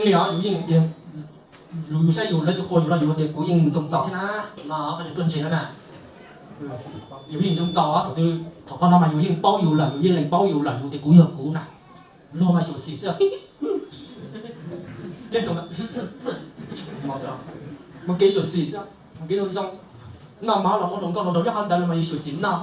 Li os, yus yeej tias, yus saib yus lawv tsis qhuas yus los yus tias kuv yeej zoo txaus thiab na, no qhov yus tuaj ntseg no na. Yus yeej zoo txaus os, thaum twg thaum qhov no mas yus yeej paub yus lawm, yus yeej lees paub yus lawm, yus tias kuv yog kuv na. Luag mas xyuam xim xwb. Mus kev xyuam xim xwb, mus kev zoo zoo. Noj mov los muaj hluas nkauj hluas nraug nyob qhov ntawd los mas yus xyuam xim noj.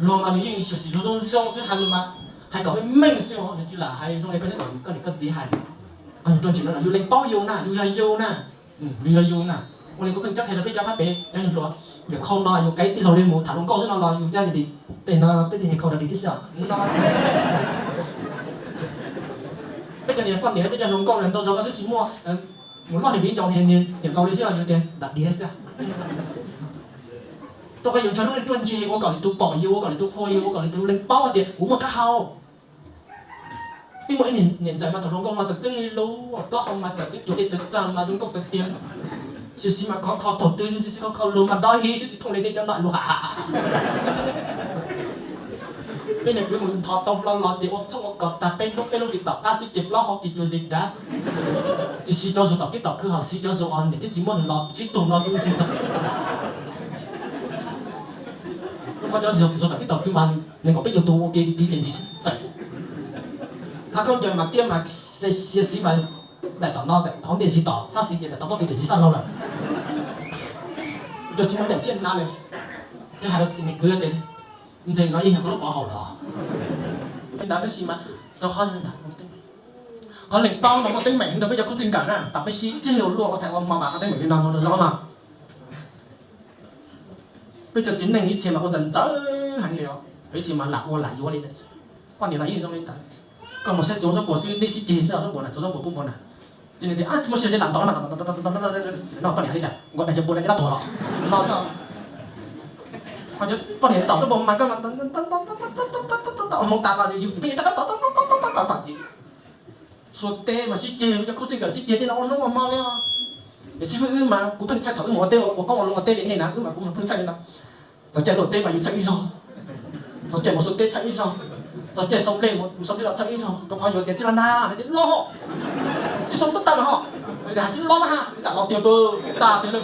Luag mas nws yeej xyuam xim luag zoo zoo xwb, hais lus mas hais kom meej meej xwb, nws tsis lam hais zoo li koj niam koj txiv hais. Koj yog tuaj ntseg no los yus lees paub yus na, yus yog yus na. Yus yog yus na. Ua li kuv pheej coj qhia rau peb cov phab pem cov yawg hluas, yawm khau no yus qe tij laug li mus tham hluas nkauj xwb no los yus ncaj tim tej no peb tej yawg khau dog dig tib si. Peb cov niam poj niam peb cov hluas nkauj ntau zaus koj twb tsis muaj mus loj niam viv ncaus niam laus li xwb los yus tias dog dig xwb. Rau qhov yus ntshaw lub neej tuaj ntseg ua kom lwm tus pom yus, ua kom lwm tus qhuas yus, ua kom lwm tus lees paub tias kuv muaj qab hau. Peb muaj ib niam ntxawm mas thaum hluas nkauj mas txawm txeeb li lub plaub hau mas txawm txeeb cuag dej txawm txawg mas zoo nkauj tag tiag. Siv siv mas khov kho thaum twg siv siv khov kho luag mas dawb heev xwb tsis thooj li nej cov nom luag. Peb niam kwv mus nthos tau hlo los ces ua txhoob ua kos tag peb hnub peb lub li tom qab xwb ces plaub hau ces cuag zis dav. Tsis siv cov zug tom peb tom khw ho siv cov zug os niam thiab txiv muab nws los sib tug no xwb tsis tau. Lub qhov cov zug tom peb tom khw mas nees nkaum peb caug tus ua ke tiv tiv ces ntsis txawm. Hab khaub ncaws mas tiab mas xiav xiv mas daim tom no daim hauv ntej zis tom sab xis ces daim tom pob tw daim zis sab laug lawm. Cov tsis muaj daim tsiaj na li. Thiab hais rau txiv niam kwv tias ntseeg no yeej yog koj lub pov haum lawm. Li ntawd tab sis mas rau qhov ntawd qhov leej paub no muaj teeb meem rau peb cov khub txij nkawm na, tas peb sib ceg ua luaj ua txhais ua hmo mas qhov teeb meem li no zoo mas peb cov txiv neej ib txhia mas ua ntxawm ntxawv heev li os, ib txhia mas lam ua lam yuav li. Poj niam los yeej zoo li ntawd, koj mus saib txuas zaub puas xwb neb sib ceg xwb, zaub puas na txuas zaub puas pub npua na. Ces nws tias muaj sia ces lam ntov no, poj niam li cas nkaus daim cov npua no ces dab tuag los no. Poj niam tom zaub puas mas koj mus tas los yus pheej rov qab tom tom tom tom tom tom ces Suav teb mas sib ceg, cov khub txij nkawm sib ceg tej no ua hnub ua hmo li. Niam xib fwb wb mas kuv pheej txhais thaum wb mus ua teb ua qoob ua loo ua teb li nej na, wb mas kuv pheej txhais li no. Txog caij luaj teb mas yus txhawj ib zaug, txog caij mus Suav teb txhawj ib zaug, txog caij sau nplej mus sau nplej los txhawj ib zaug, rau qhov yuav tias txij loj nag no tias loj, tsis sau tub tag no ho, tsis loj na ha, tam los tiag pw, tag tiag na.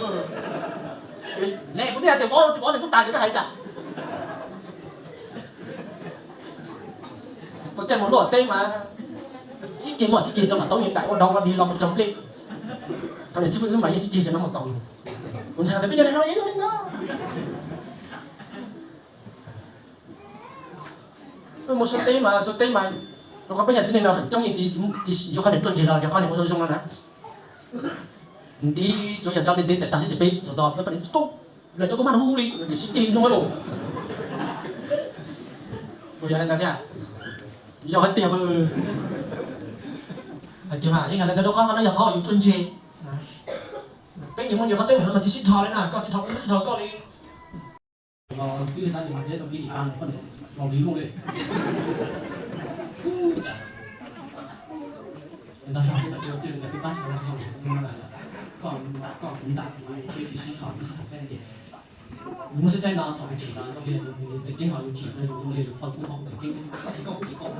Ne kuv twb hais tias vov tsis vov ne kuv tas ces koj hais cas. Txog caij mus luaj teb mas sib ceg, muaj sib ceg txog mam tau nyias daim ua dog ua dig los mus tsaus nplej. Thaum niam xib fwb wb mas yeej sib ceg ces no mus txaus. Kuv ntshai tias peb cov neeg no yeej zoo li ntawd. Mus Suav teb mas Suav teb mas, rau qhov peb cov txiv neej no feem coob yeej tsis yuav qhov niam tuaj ntseg los yog qhov niam ua zoo zoo no na. Ntiv tsuas yog cov ntiv ntiv tes tag xwb ces peb txog tod peb pab niam tub lawv cov kua maj no hu li ces sib ceg no lauj. Yog li ntawd thiab, yog hais tias, hais tias mas yeej yog li ntawd rau qhov qhov no yog qhov yus tuaj ntseg. Peb nyias muaj nyias qhov teeb meem no mas tsis sib dhos li na, koj tsis dhos kuv kuv tsis dhos koj li. Twb xav tias mas thiab tau kis ib pab poj niam laus li loj li. Ntog zog peb txawm ua txij li cas twb pab tsis tau txij li, koj koj kuv ntam peb tsis sib dhos tsis sib tham xaib tias yus muab saib saib no thaum yus chim no zoo li yus txeem ceeb ho yus chim no yus zoo li yus qhov kuv qhov txeem ceeb, koj chim koj kuv chim koj.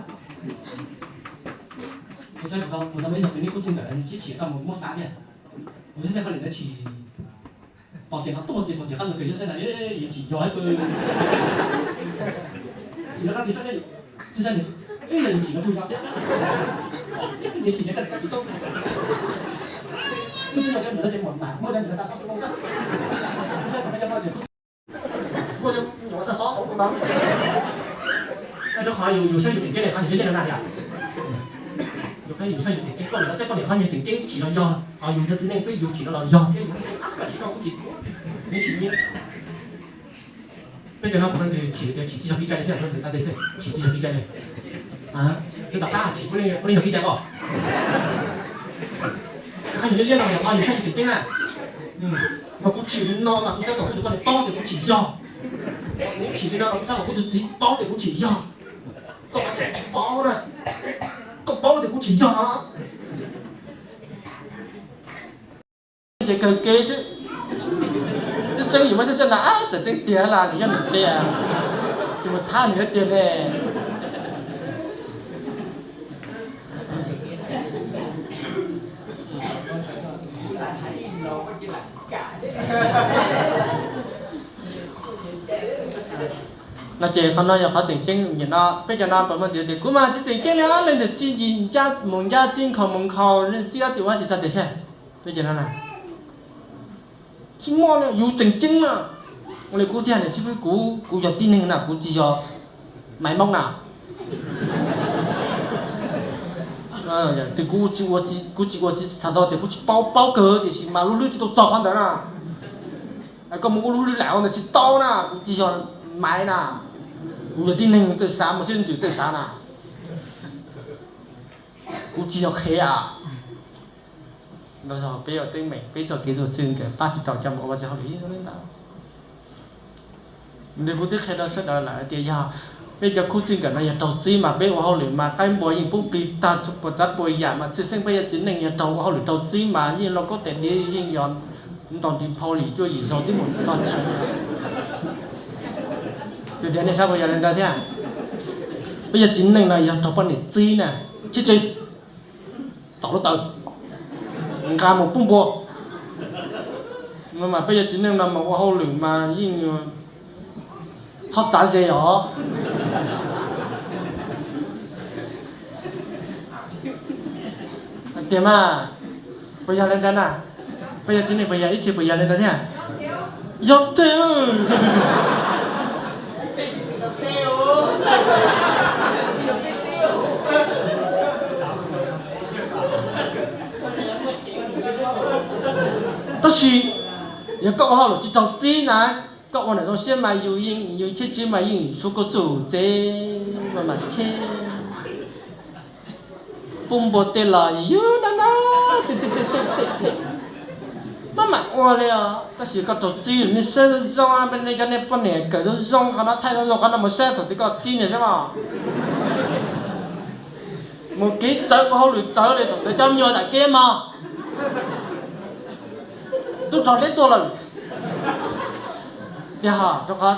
Kuv saib kuv tau ib zaug tus nej kuj txij ntawm sib chim tau mus muab xav tiag. Kuv saib saib poj niam ntawd chim pom tias no tuaj txiv pom tias qab ntawd kawg yog saib na, yus chim yog ib pw. Yus qab ti saib saib, saib saib, ib yam yus chim no kuj yog thiab. Yus chim yog koj chim koj. Kuj twb yog cov nws no ces muaj mas muaj cov nws no xa xob xub loo xwb. Kuj saib kom peb cov poj niam kuj muaj cov nws no xa xob tau kuj no. Rau qhov yus saib yus tseem ceeb li qhov yus liaj no na yom. Yus saib yus tseem ceeb, poj niam no saib poj niam qhov yus tseem ceeb chim los yog, yus cov txiv neej peb yus chim no los yog thiab yus koj chim koj kuj chim, neb chim neb. Peb cov no kuv leej twg chim tias chim tsis yog kev cai li thiab, leej twg txhais tes xwb chim tsis yog kev cai li. Peb tom qab chim puav leej yog kev cai os. Qhov yus liaj liaj no yog qhov yus saib yus tseem ceeb na. Mas kuv chim li no mas kuv xav kom kuv tus poj niam paub tias kuv chim yog. Kuv chim li no mas kuv xav kom kuv tus txiv paub tias kuv chim yog. Koj mas tsis paub na, koj paub tias kuv chim yog. Ces kawg kev xwb. Tseeb tseeb yus muab saib saib na, txawm tseeb tiag las nws yog nws tsev, yus mus thab nws tiag ne. No ces qhov no yog qhov tseem ceeb. Nim no peb cov no puas muaj tus tias kuv mas tsis tseem ceeb li, leej twg txib ncaj mus ncaj, txib nkhaus mus nkhaus, leej twg txib dab tsi ua dab tsi txog tias seb, peb cov no na, tsis muaj li, yus tseem ceeb na. Ua li kuv thiaj hais tias kuv, kuv yog tib neeg na, kuv tsis yog maiv moob na. Tus kuv tsis ua, kuv tsis ua tsis txhais tau tias kuv tsis paub, paub kawg tiam sis mas lub hlwb tsis tau txog qhov ntawd na. Koj mus ua lub hlwb lam ua ntawd tsis tau na, kuv tsis yog maiv na. Kuv yog tib neeg txawj xav, muaj siab ntsws txawj xav na. Kuv tsis yog qhev a. Ntau zaug peb ua teeb meem, peb txoj kev ua txij nkawm pab tsis tau coj mus ua Vajtswv hauj lwm ib zaug li ntawd. Nws kuv twb qhia rau sawv daws lawm tias yog peb cov khub txij nkawm no yog raug txib mas peb ua hauj lwm mas qaib npua yeej poob plig tag, puas txav puas yam mas tshwj xeeb peb yog txiv neej yog raug ua hauj lwm raug txib mas yeej lauj kaub tais diav yeej yog ntaus ntiv phau li cuaj yim zaus twb mus tsis txog chaw. Tus tias nej saib puas yog li ntawd thiab? Peb yog txiv neej no yog raug poj niam txib na, chib tsi, tom lub taw, nqa mus pub npua. Mas peb yog txiv neej no mas ua hauj lwm mas yeej txhob txav ze os. Tiag mas, puas yog li ntawd na? Peb yog txiv neej puas yog ib txhia puas yog li ntawd thiab? Yog tiag. Tab sis yog koj ua hauj lwm tsis raug txib na, koj ua ntawm zoo siab mas yus yeej, yus cheb tsis mas yeej xub koj txuj tsev mas mas cheb, pub npua tej los yus na na, maj mam ua li os. Tab sis koj raug txib, nej saib zoo zoo, nej cov nej poj niam kawm zoo zoo qhov no, thaij zoo zoo qhov no mus saib thaum twg koj txib nws saib mog. Mus kev txawv ua hauj lwm txawv li thaum ntawd cov me nyuam tam kev mog. Tub rog deb tuaj lawm. Tiag, rau qhov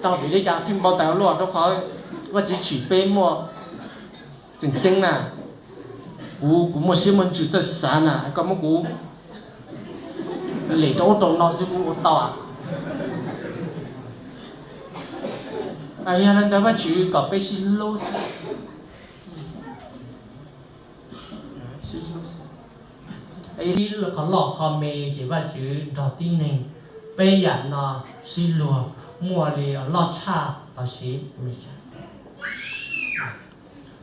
tau vim li cas thiaj npau taws ua luaj? Rau qhov Vajtswv tsim peb muaj tseem ceeb na. Kuv, kuv muaj siab muaj ntsws txawj xav na, koj muab kuv lem rau ub rau no xwb kuv ua tau. Yog li ntawd Vajtswv kom peb sib hlub xwb. Ib qho loj qho me ces Vajtswv nrog tib neeg peb yam no sib luag muaj li loj tshaj tau siv.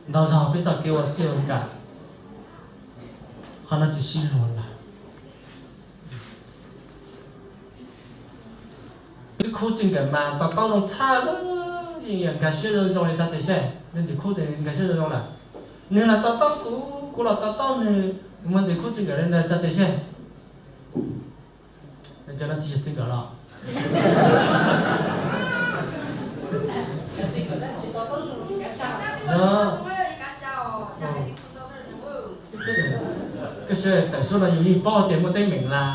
Ntau zaug peb txoj kev ua txij ua nkawm, qhov no tsis sib luag lawm. Wb khub txij nkawm mas to taub zoo tshaj, yeej nkag siab zoo zoo li txog tiam seb, leej twg khub twg nkag siab zoo zoo lawm. Nws los to taub kuv, kuv los to taub nws, muaj leej twg khub txij nkawm li ntawd txog tiam seb. Cov no tsis yog txij nkawm los? Koj sawv daws tawm suab no yus yeej paub tias muaj teeb meem lawm.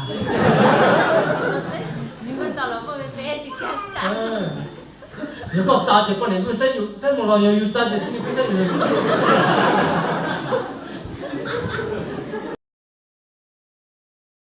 Yog koj txav ces poj niam kuj saib yus, saib mus los yog yus txav ces txiv neej kuj saib yus.